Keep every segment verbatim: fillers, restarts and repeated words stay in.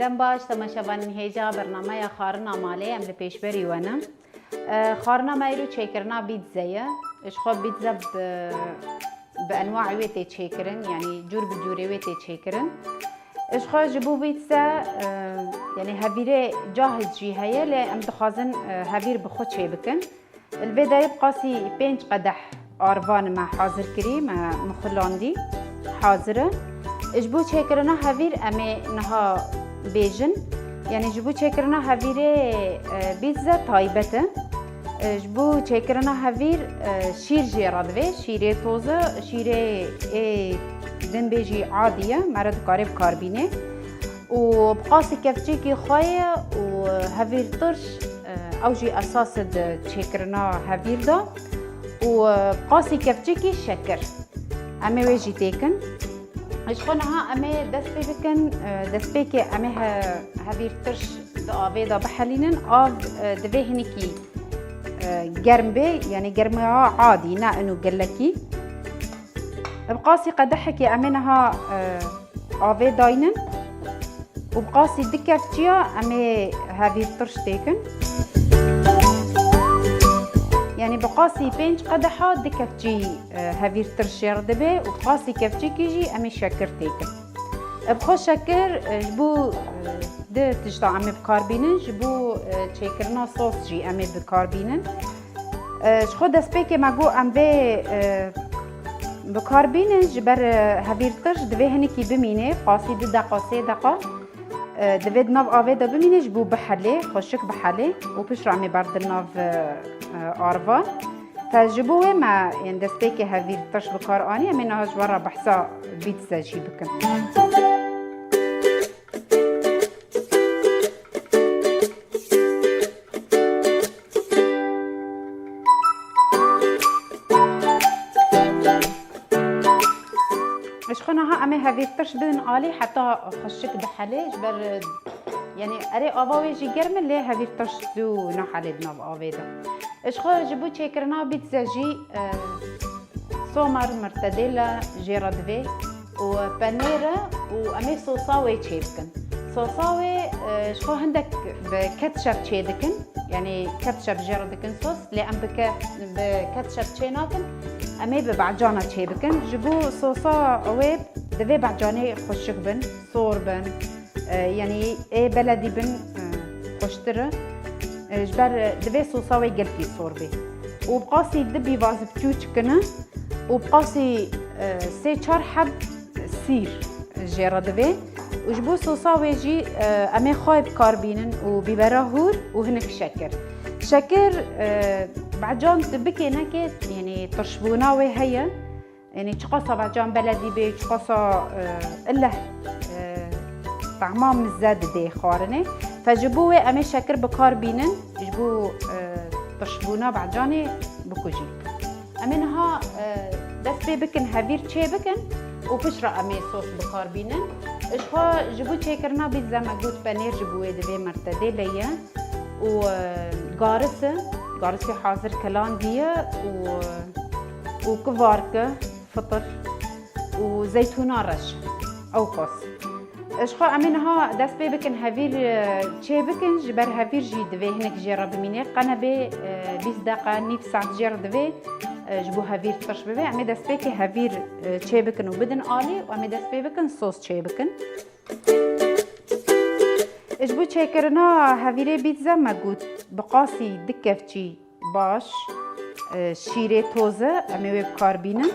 Dem baş, temaşevanên hêja bernameya Xwarina Malê, em li pêşberî we ne. E, xwarina me îro çêkirina pîtze ye. Ji xwe pîtze bi, bi enwaî wê tê çêkirin, yanî cûr bi cûrê wê tê çêkirin. Ji xwe ji bo pîtze, e, yanî hevîrê cahit jî heye, lê em dixwazin, e, hevîr bi xwe çêbikin. Li vê derê bi qasî pênc qedeh arvan me hazir kirî, me mixulandî, hazir e. Ji bo çêkirina hevîr em ê niha bêjin. Yanî ji bo çêkirina hevîrê, e, pîtze taybet e. E, ji bo çêkirina hevîr, e, şîr jê re divê, şîrê toze, şîrê ê din bê jî adî ye, mere dikarê bikarbînê. Û bi qasî kevçîkî xwe ye û hevîr tirş, e, ew jî esas e di çêkirina hevîr de. Û, e, bi qasî kevçîkî şekir. Em ê wê jî têkin. Ji xwe niha em ê dest pê bikin, e, destpêkê em ê he-, hevîr tirş di avê de bihelînin. Av, e, divê hinekî, e, germ bê, yanî germiya adî, ne ino gelekî. Bi qasî qedehekê em ê niha, e, avê daynin û bi qasî du kevçiya em ê hevîr tirş têkin. Yanî bi qasî pênc qedeha du kevçî, e, hevîr tirş jê re dibe û bi qasî kevçîkî jî em ê şekir têkin. E, bi xwe şekir, e, ji bo, e, du tişta em ê bikarbînin, ji bo, e, çêkirina sos jî em ê bikarbînin. E, ji xwe destpêkê me got em vê, e, bikarbînin, ji ber, e, hevîr tirş divê hinekî bimîne, qasî du deqa, sê deqa, e, divê di nav avê de bimîne ji bo bihelê, xweşik bihelê û piştre em ê ber di nav, e, e, arvan. Te ji bo wê me yên destpêkê hevîr tirş bi kar anî, em ê niha ji we re behsa pîtze jî bikin. Ji xwe niha em ê hevîr tirş bidin alî heta xweşik dihelê, ji ber, yanî erê ava wê jî germ e, lê hevîr tirş zû nahelê di nav avê de. Ji xwe ji bo çêkirina pîtze jî, e, somar, mirtedêle jê re divê û penêr e û em ê sosa wê çê bikin. Sosa wê, e, ji xwe hindek bi ketçap çê dikin, yanî ketçap jê re dikin sos, lê em bi ke-, bi ketçap çê nakin, em ê bi becana çê bikin. Ji bo sosa wê divê becanê xweşik bin, sor bin, e, yanî ê beledî bin, e, xweştir e. E, ji ber, e, divê sosa wê gelkî sor bê. Û bi qasî du pîvaz bi çû çikine û bi qasî, e, sê çar heb sîr jê re divê. Û ji bo sosa wê jî, e, em ê xwayê bikar bînin û bîbera hûr û hinek şekir. Şekir, e, becan tu bikê nekê, yanî tirşbûna wê heye. Yanî çiqasa becan beledî bê, çiqasa, e, illeh, e, tahma mize didê xwarinê. Fe ji bo wê em ê şekir bikar bînin, ji bo, e, tirşbûna becanê bikujî. Em ê niha, e, dest pê bikin, hevîr çê bikin û piştre em ê sos bikar bînin. Ji xwe ji bo çêkirina pîtze me got penêr ji bo wê divê mertedê leye û, e, garis e. Garisê hazir kelandî ye û, û kivark e, fitir û zeytûna reş. Ew qas. Ji xwe em ê niha dest pê bikin hevîr, e, çê bikin, ji ber hevîr jî divê hinek jê re bimîne. Qenebê, e, bîst deqa, nîv saet jê re divê, e, ji bo hevîr tirş bibe. Em ê destpêkê hevîr, e, çê bikin û bidin alî û em ê dest pê bikin sos çê bikin. Ji bo çêkirina hevîrê pîtze me got bi qasî du kevçî baş, e, şîrê toze, em ê wê bikar bînin.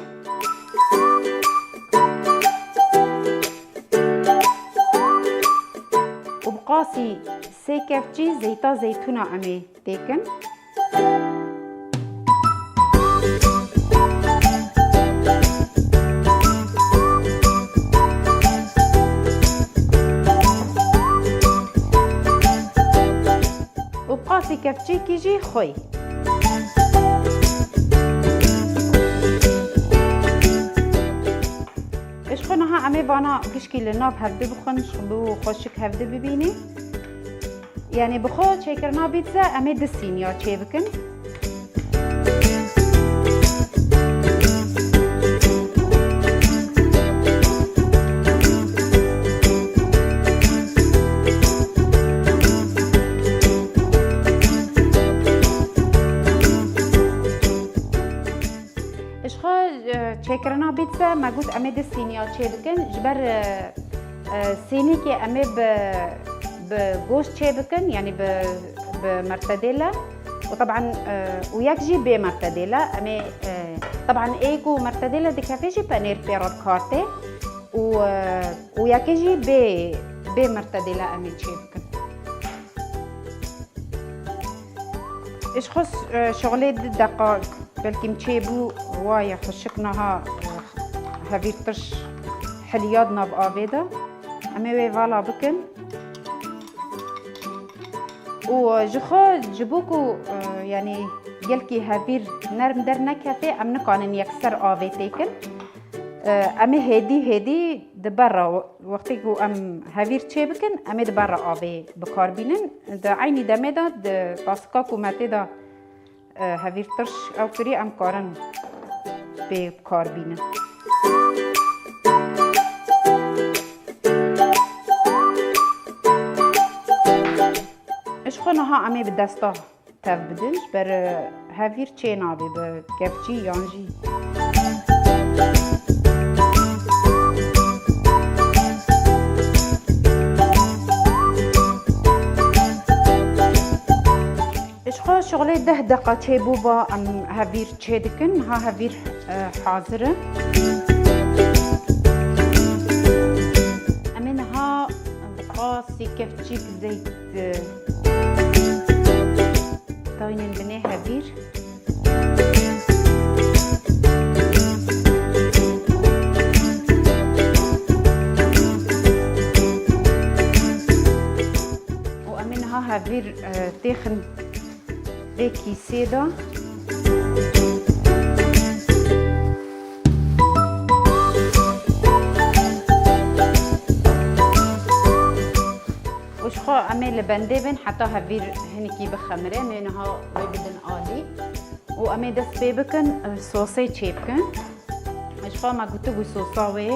Û bi qasî sê kevçî zeyta zeytûna em ê têkin. Û bi qasî kevçîkî jî xwê. Ji xwe niha em ê vana gişkî li nav hevdu bixwin, ji bo xweşik hevdu bibînî. Yanî bi xwe çêkirina pîtze em ê du sîniya çê bikin. Me got em ê du sîniya çêbikin, ji ber, e, e, sînîkê em ê bi, bi goşt çêbikin, yanî bi, bi mertedêle. Û teban, e, û yek jî bê mertedêle. Em ê, e, teban ê ku mertedêle dikeve jî penêr pê re bi kar tê. Û, e, û yekê jî bê, bê mertedêle em ê çêbikin. Ji xwe, e, şixulê du deqa belkî çêbû, waye xweşik niha, e, hevîr tirş heliya di nav avê de. Em ê wê vala bikin. Û ji xwe ji bo ku, e, yanî gelkî hevîr nerm dernekeve, em nikanin yekser avê têkin. E, em ê hêdî hêdî di ber re, wextê ku em hevîr çêbikin, em ê di ber re avê bi kar bînin. Di eynî demê de di tasika ku me tê de, e, hevîr tirş ew kirî, em karin pê bi kar bînin. Ji xwe niha em ê bi desta tev bidin, ji ber, e, hevîr çê nabe bi kevçî yan jî. Ji xwe şixulê deh deqa çêbû va em hevîr çêdikin. Niha hevîr, e, hazir e. Em ê niha bi qasî kevçîk zeyt, e, daynin binê hevîr. Û em ê niha hevîr, e, têxin vê kîsê de. Û ji xwe em ê li bendê bin heta hevîr hinekî bixemire. Em ê niha wê bidin alî. Û em ê dest pê bikin, e, sosê çêbikin. Ji xwe me gotibû sosa wê,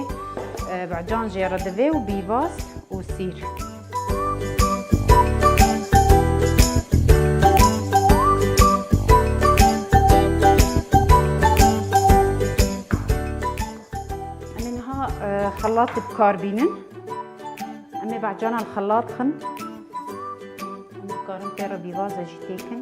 e, becan jê re divê û bîvaz û sîr. Em ê niha, e, xelat bi kar bînin. Em ê becana li xelat xin. Em dikarin pê re bîvaza jî têkin.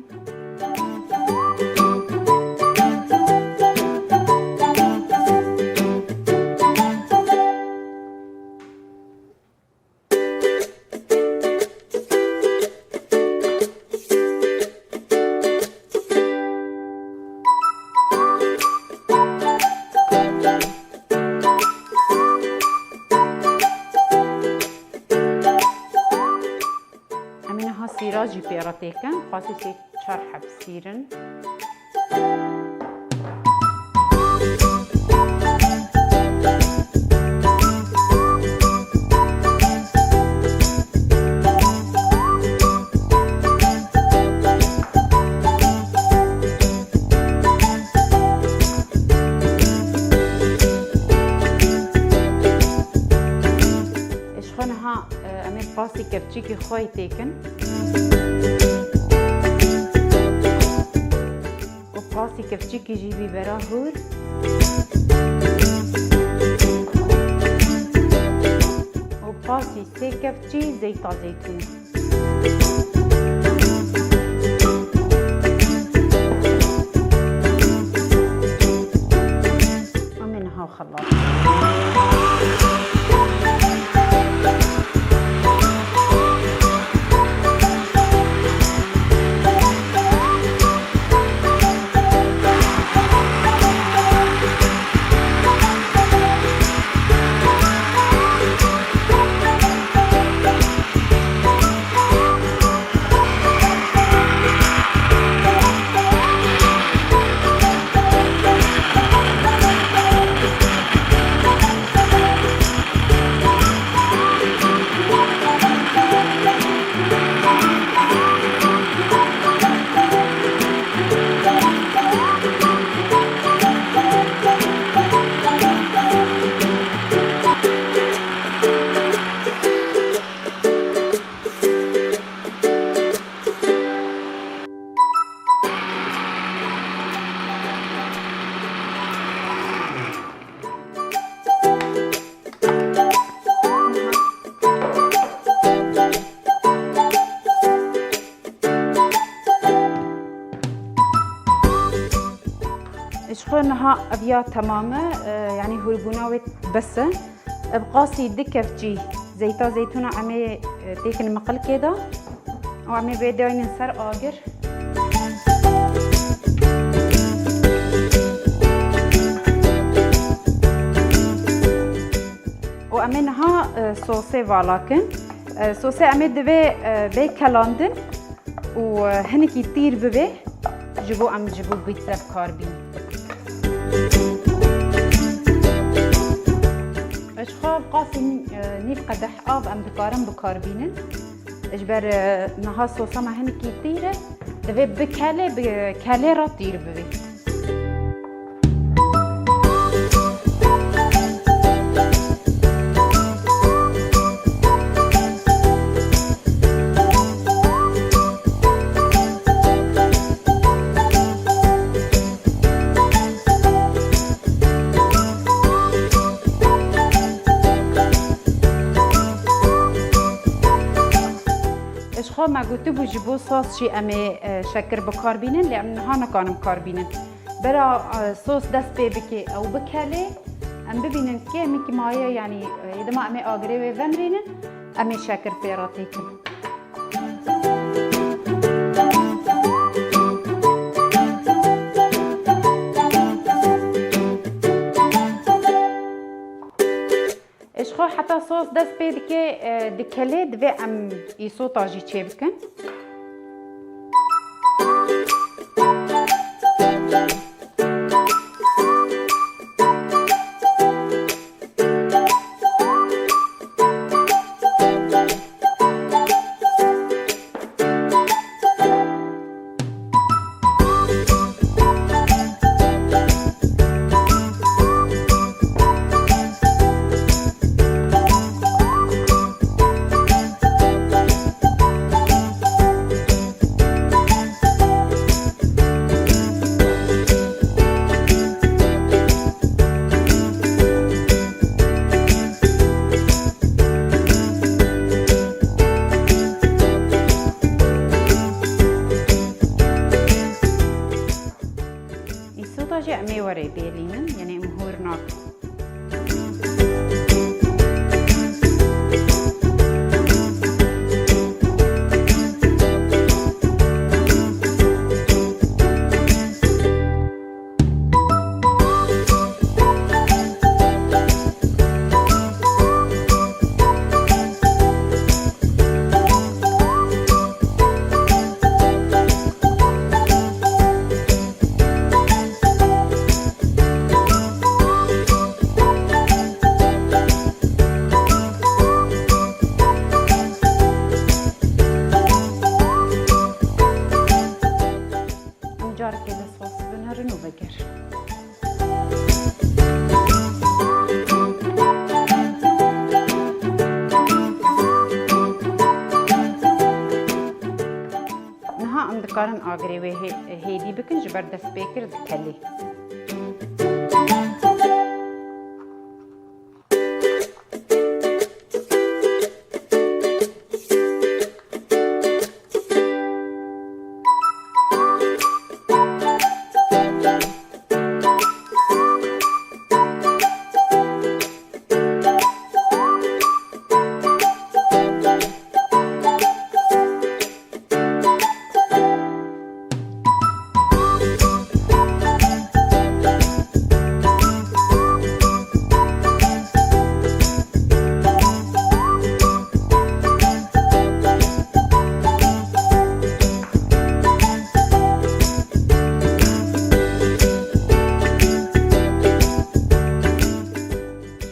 Em ê niha sîra jî pê re têkin, qasî sê çar heb sîr in. Ji xwe niha, e, em ê pasî kevçîkî xwe yê têkin. Û pasî kevçîkî jî bîbera hûr. Û pasî sê kevçî zeyta zeytûn. Em ê niha xelat. Niha ev ya temam e, e, yanî hûrbûna wê bes e. Bi qasî du kevçî zeyta zeytûna em ê, e, têkin miqilkê de û em ê vê daynin ser agir. Û em ê niha, e, sosê vala kin. E, sosê em ê divê, e, bê kelandin û, e, hinekî tîr bibe ji bo em ji bo pîtze bi kar bînin. Ji xwe qasî, e, nîv qedeh av em dikarin bi kar bînin. Ji ber, e, niha sosa me hinekî tîr e, divê bi kelê, bi kelê re tîr bibe. Ji xwe me gotibû ji bo sos jî em ê, e, şekir bi kar bînin, lê em niha nikarin bi kar bînin. Bera, e, sos dest pê bike, ew bikelê, em bibînin kê hemî ki maye, yanî, e, dema em ê agirê wê vemirînin, em ê şekir pê re têkin. Ji xwe heta sos dest pê dike, e, dikelê, divê em îsota jî çêbikin. Îsota jî em ê werê bêlînin, yanî em hûr nakin. Em carekê li sos binerin û vegerin. Niha em dikarin agirê wê hê-, hêdî bikin, ji ber destpêkir dikelê.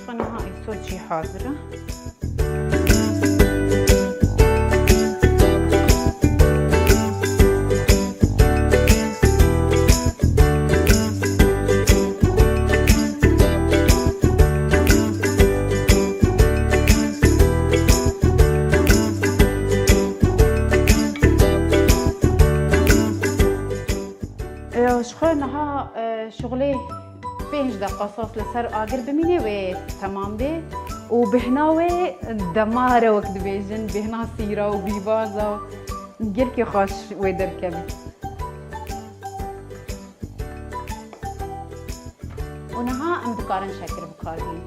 Xwe niha îsot jî hazir e. Ji xwe niha, e, şixulê pênc deqa sos li ser agir bimîne wê temam bê û bêhna wê demar e, wek dibêjin, bêhna sîra û bîvaza, gelkî xweş wê derkeve. karin şekir bi kar bînin.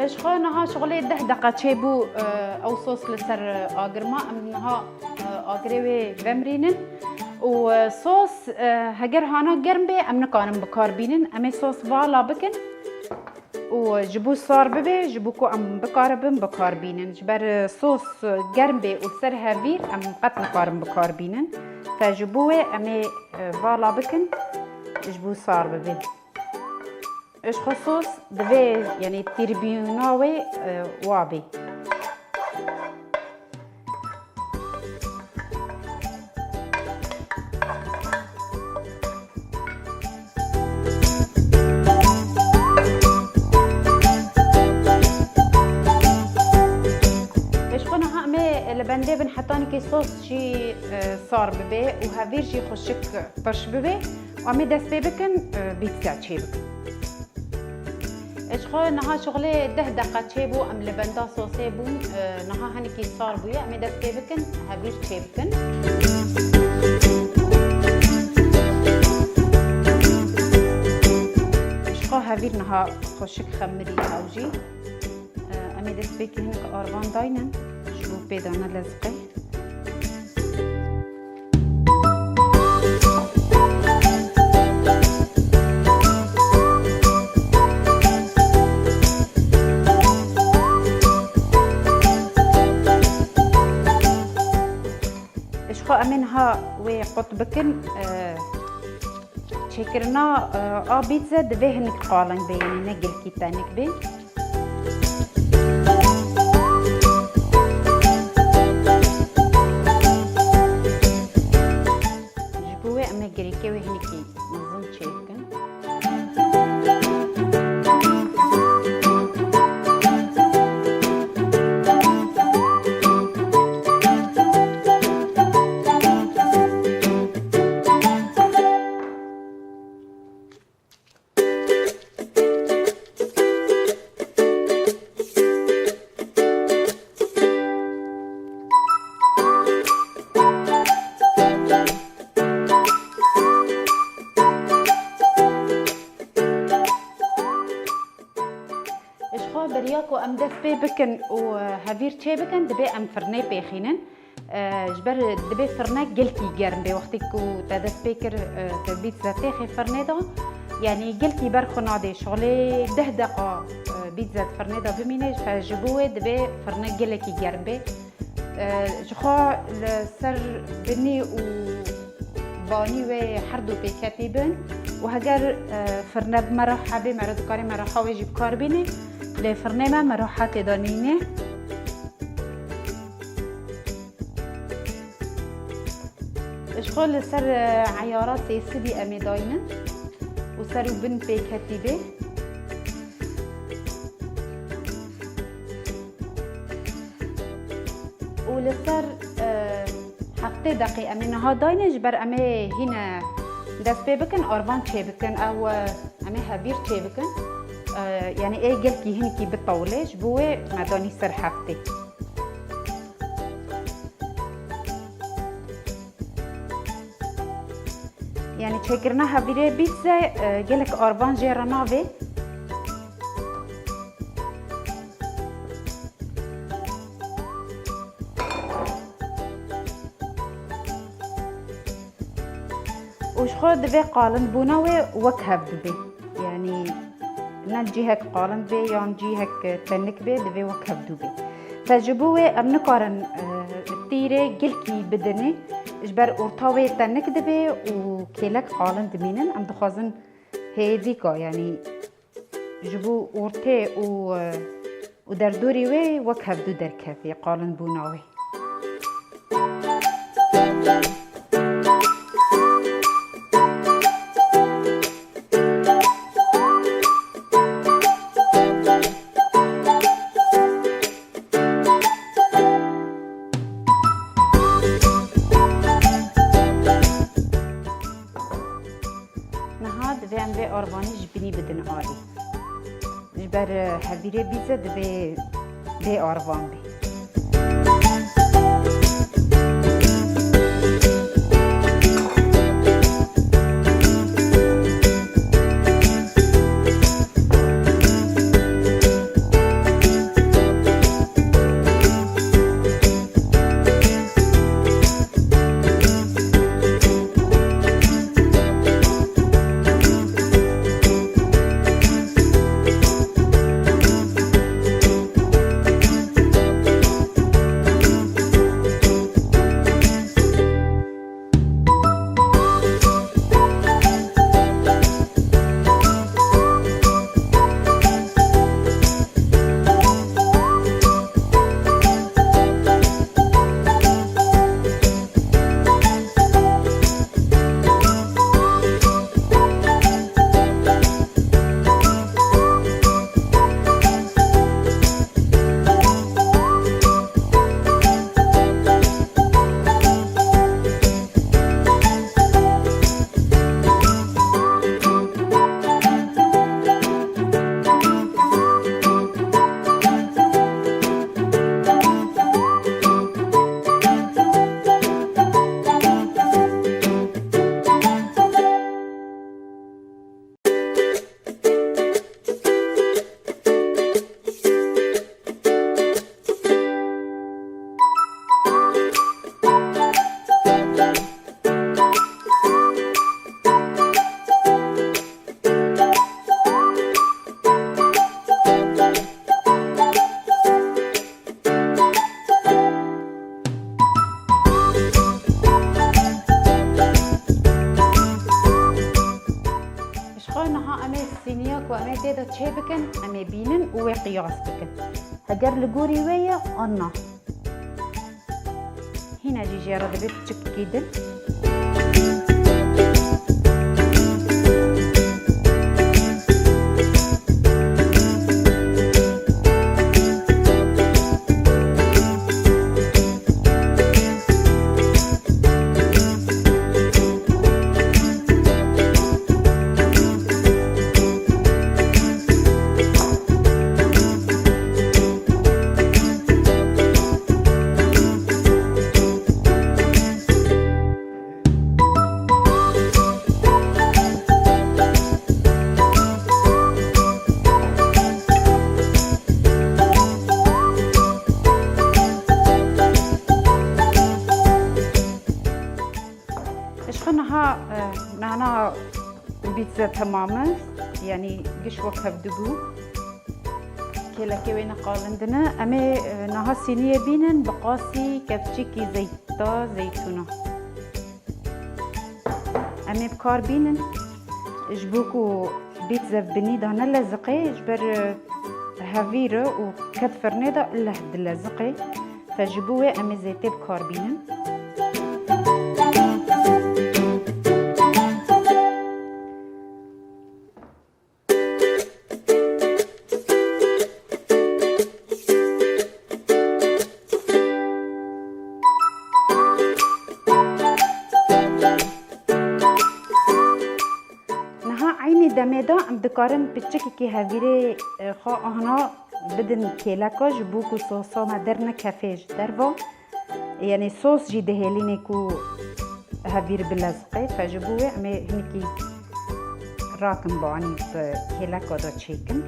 Ji xwe niha şixulê deh deqa çêbû, e, ew sos li ser agir ma. Em niha, e, agirê wê vemirînin û, e, sos, e, heger hana germ bê, em nikarin bi kar bînin. Em ê sos vala bikin û ji bo sar bibe, ji bo ku em bikaribin bi kar bînin. Ji ber, e, sos, e, germ bê û li ser hevîr, em qet nikarin bi kar bînin. Te ji bo wê em ê, e, vala bikin, ji bo sar bibe. Ji xwe sos divê, yanî tîrbûna wê, e, wa bê. Ji xwe niha em ê li bendê bin heta nikê sos jî, e, sar bibe û hevîr jî xweşik tirş bibe û em ê dest pê bikin, e, pîtza çê bikin. Ji xwe niha şixulê deh deqa çêbû, em li benda sosê bûn, e, niha hinekî sar bûye, em ê dest pê bikin, hevîr çê bikin. Ji xwe hevîr niha xweşik xemirî ew jî. E, em ê dest pê kî hinek arvan daynin, ji bo pê dana leziqê. Ji xwe em ê niha wê qut bikin. E, çêkirina, e, a pîtze divê hinek qalin bê, yanî ne gelkî tenik bê. Ji bo wê em ê girêkê wê hinekî mezin çêbikin. Ji xwe beriya ku em dest pê bikin û, e, hevîr çê bikin, divê em firnê pêxînin. E, ji ber divê firne gelkî germ bê. Wextê ku te dest pê kir, e, te pîtze têxê firnê de, yanî gelkî ber xwe nadê. Şixulê deh deqa, e, pîtze di firnê de bimîne, fe ji bo wê divê firne gelekî germ bê. E, ji xwe li ser binî û banî wê her du pêketî bin û heger, e, firne bi me re hebê, me re dikarê me re xwe wê jî bi kar bînê, lê firnê me, me re ha tê de nîne. Ji xwe li ser, e, eyara sêsibî em ê daynin û ser û bin pêketî bê. Û li ser, e, heftê deqê em ê niha daynin, ji ber em ê hîne dest pê bikin, arvan çê bikin. Ew, e, em ê hevîr çê bikin. E, yanî ê gelkî hinkî bitewile, ji bo wê me danî ser heftê. Yanî çêkirina hevîrê pîtze, e, gelek arvan jê re navê. Û ji xwe divê qalinbûna wê wek hev bibe. Yanî ne cihek qalin bê yan cihek tenik bê, divê wek hevdû bê. Te ji bo wê em nikarin, e, tîrê gilkî bidinê, ji ber orta wê tenik dibe û kêlek qalin dimînin. Em dixwazin hêdîka, yanî ji bo ortê û, e, û derdorî wê wek hevdû derkevê, qalinbûna wê. Ber hevîrê bîze divê bê arvan bê. Ji xwe niha em ê sîniya ku em ê tê de çêbikin, em ê bînin û wê qiyas bikin. Heger li gorî wê ye an na. Hîne jî jê re divê piçikî din. Ji xwe niha, e, nana pîtze temam e, yanî giş wek hev dibû. Kêlekê wê neqalindine. Em ê, e, niha sîniyê bînin, bi qasî kevçîkî zeyta zeytûna. Em ê bi kar bînin. Ji bo ku pîtze binî de ne leziqê, ji ber, e, hevîr e û ket firnê de leh dileziqê. Te ji bo wê em ê zêtê bi kar bînin. Niha eynî demê de em dikarin piçikekî hevîrê, e, xwe ahna bidin kêleka ji bo ku sosa me dernekefê ji derve. Yanî sos jî dihêlînê ku hevîr bileziqê, te ji bo wê em ê hinekî rakin banî bi kêleka de çêkin.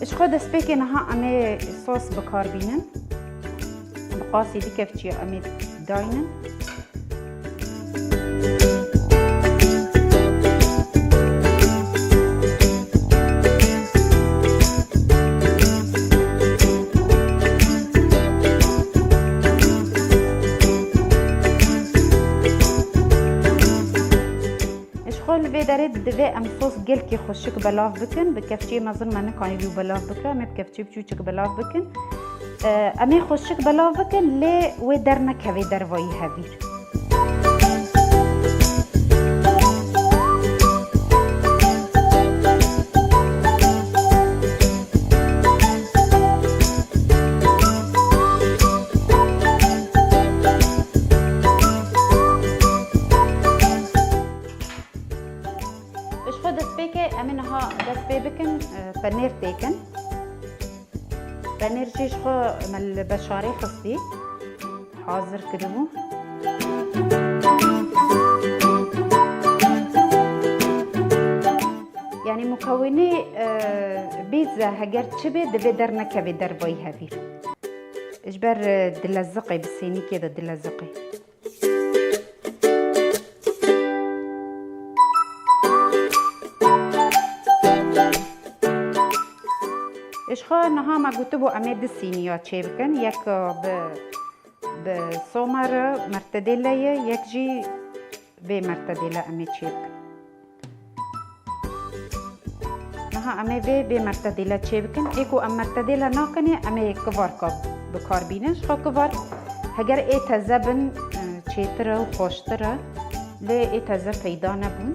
Ji xwe destpêkê niha em ê sos bi kar bînin. Bi qasî du kevçî em ê daynin. Ji xwe li vê derê divê em sos gelkî xweşik belav bikin. Bi kevçiyê mezin me nikanî wî belav bike. Em ê bi kevçiyê biçûçik belav bikin. Em ê xweşik belav bikin, lê wê dernekevê dervayî hevîr. Dest pê bikin, e, penêr têkin. Penêr jî ji xwe me li beşarê xistî. Hazir kiribû. Yanî mukewinê, e, bîze heger çi bê, divê dernekevê dervayî hevîr. Ji ber, e, dileziqê, bi sênîkê de dileziqê. Ji xwe niha me gotibû em ê du sîniya çêbikin, yek bi, bi soma re mertedê le ye, yek jî vê mertedê le em ê çêbikin. Niha em ê vê bê mertedê le çêbikin. Ê ku em mertedê le nakinê, em ê kivarka bi kar bînin. Ji xwe kivar heger ê teze bin, e, çêtir e û xweştir e. Lê ê teze peyda nebûn.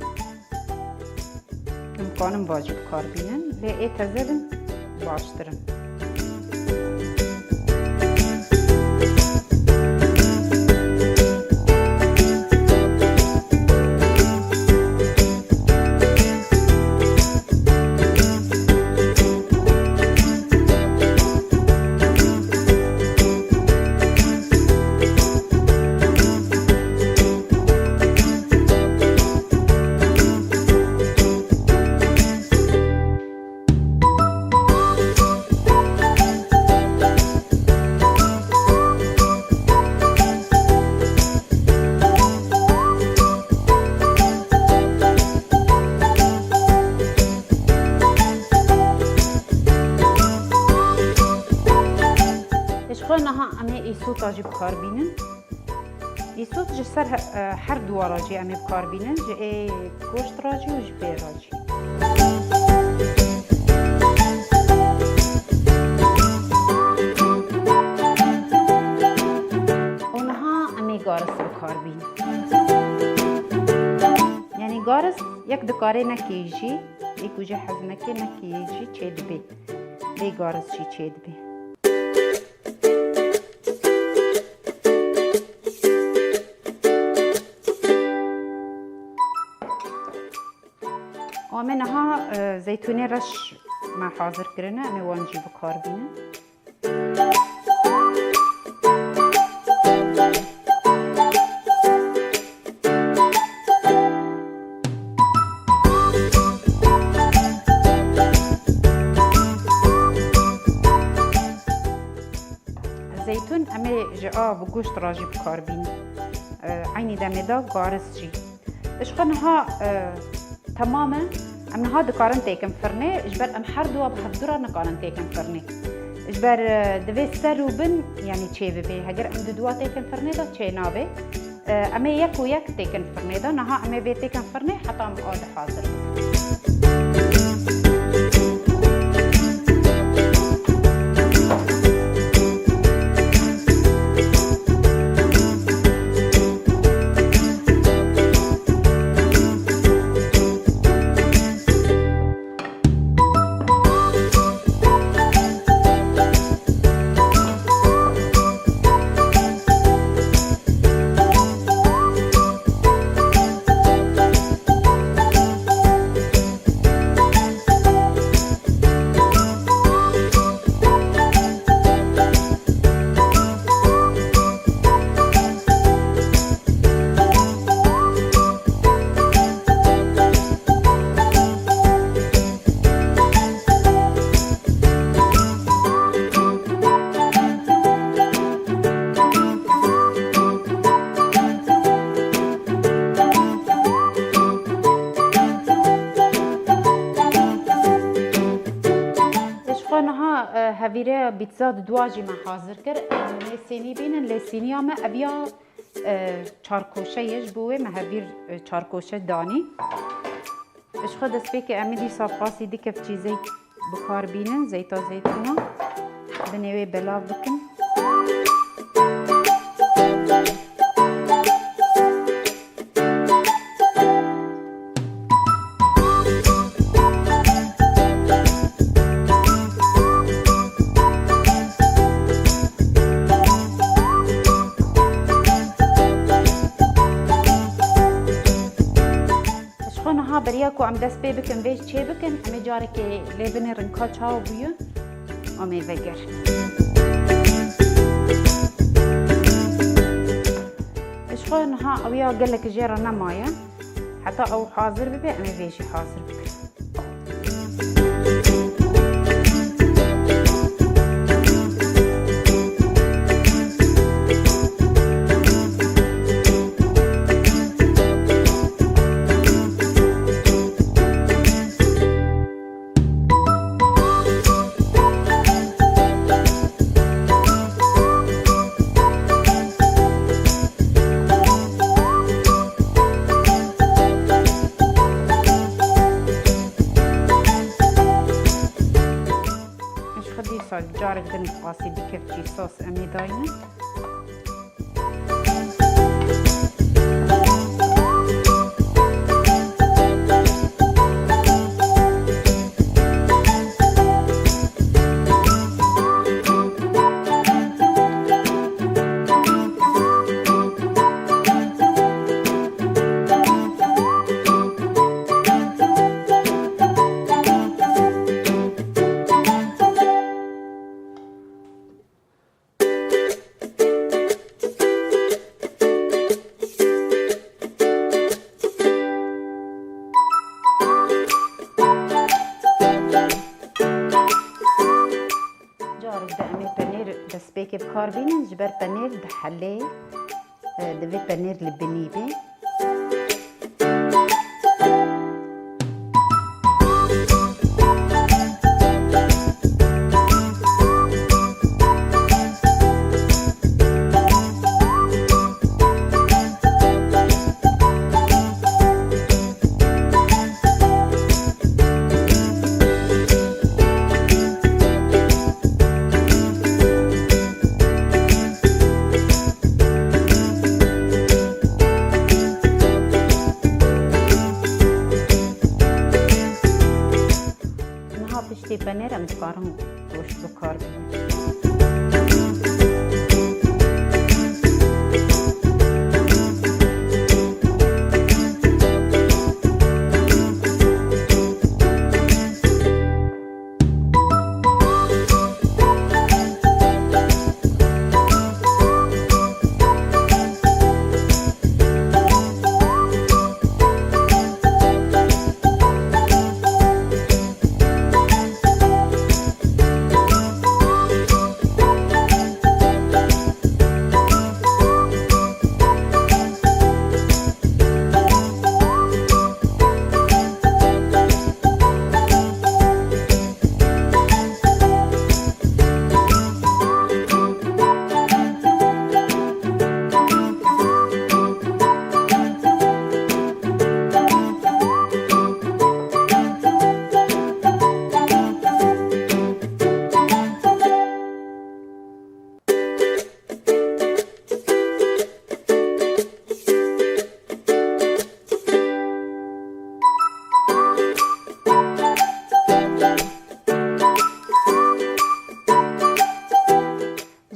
Em kanin va jî bi kar bînin. Lê ê teze bin. Baştir in. Ji xwe niha em ê îsota jî bi kar bînin. Îsot ji ser he-, e, her duwa re jî em ê bi kar bînin, ji ê goşt re jî û ji vê re jî. Û niha em ê garis bi kar bînin. Yanî garis yek dikarê nekê jî, ê ku jê hez neke nekê jî çêdibe. Lê garis jî çêdibe. Û em ê niha, e, zeytûnê reş me hazir kirine, em ê wan jî bi kar bînin. Zeytûn em ê ji a bi goşt re jî bi kar bînin. E, eynî demê de garis jî. Ji xwe niha, e, temam e. Em niha dikarin têkin firnê, ji ber em her duwa bi hevdu re nikarin têkin firnê. Ji ber, e, divê ser û bin, yanî çê bibe. Heger em di duwa têkin firnê de çê nabe. E, em ê yek û yek têkin firnê de. Niha em ê vê têkin firnê heta em a dihazir bikin. Ji xwe niha, e, hevîreya pîtza di dua jî me hazir kir. Em ê sênî bînin, lê sîniya me ev ya, e, çarkoşe ye, ji bo wê me hevîr, e, çarkoşe danî. Ji xwe destpêkê em ê dîsa bi qasî du kevçî zeyt bi kar bînin, zeyta zeytûna. Binê wê belav bikin. Ji xwe niha Beriya ku em dest pê bikin vê çê bikin, em ê carekê lê binêrin ka çawa bûye, em ê vegerin. Ji xwe niha ew ya gelek jê re nemaye. Heta ew hazir bibe, em ê vê jî hazir bikin. Ji xwe dîsa carek din qasî dikevçî sos em ê daynin. Carek de em ê penêr destpêkê bi kar bînin, ji ber penêr dihelê, e, divê penêr li binî be. Niha piştî penêr em dikarin goşt bi kar bînin.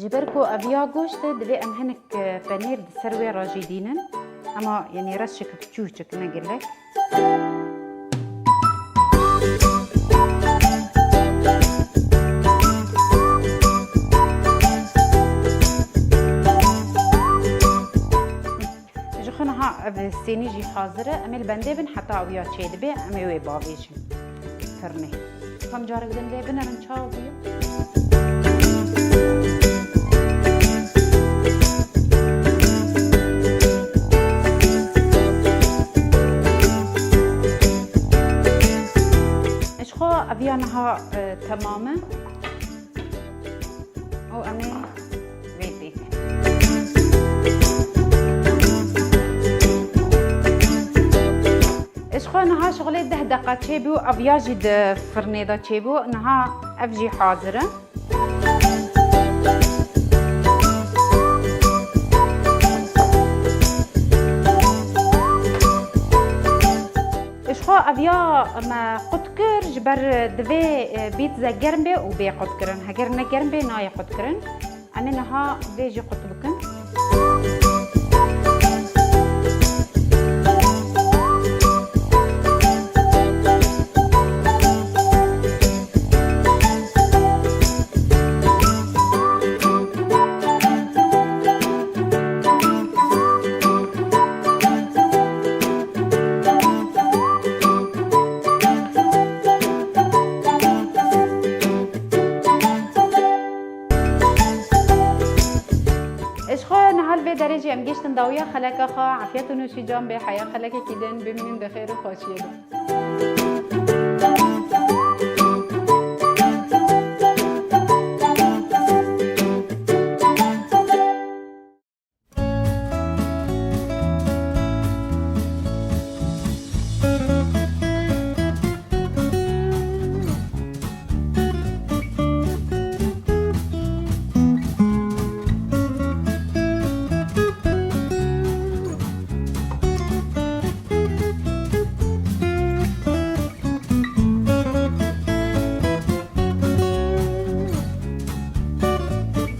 Ji ber ku ev ya goşt e, divê em hinek, e, penêr di ser wê re jî dînin. Ema, yanî, reşik biçûçik, ne gelek. Ji xwe niha ev sênî jî hazir e. Em ê li bendê bin heta ew ya çêdibe, em ê wê bavêjin firnê. Tam carek din lê binerin çawa bûye. Ji xwe ev ya niha, e, temam e. Û em ê vê pêkin. Ji xwe niha şixulê deh deqa çêbû, ev ya jî di firnê de çêbû. Niha ev jî hazir e. Ji xwe ev ya me qut kir, ji ber divê, e, bît ze germ bê û bê qutkirin. Heger ne germ bê, nayê qutkirin. Em ê niha vê jî qut bikin. Dawiya xeleka xwe, efiyet û nûşîcan bê, heya xelekekî din, bimînin di xêr û xweşiyê de.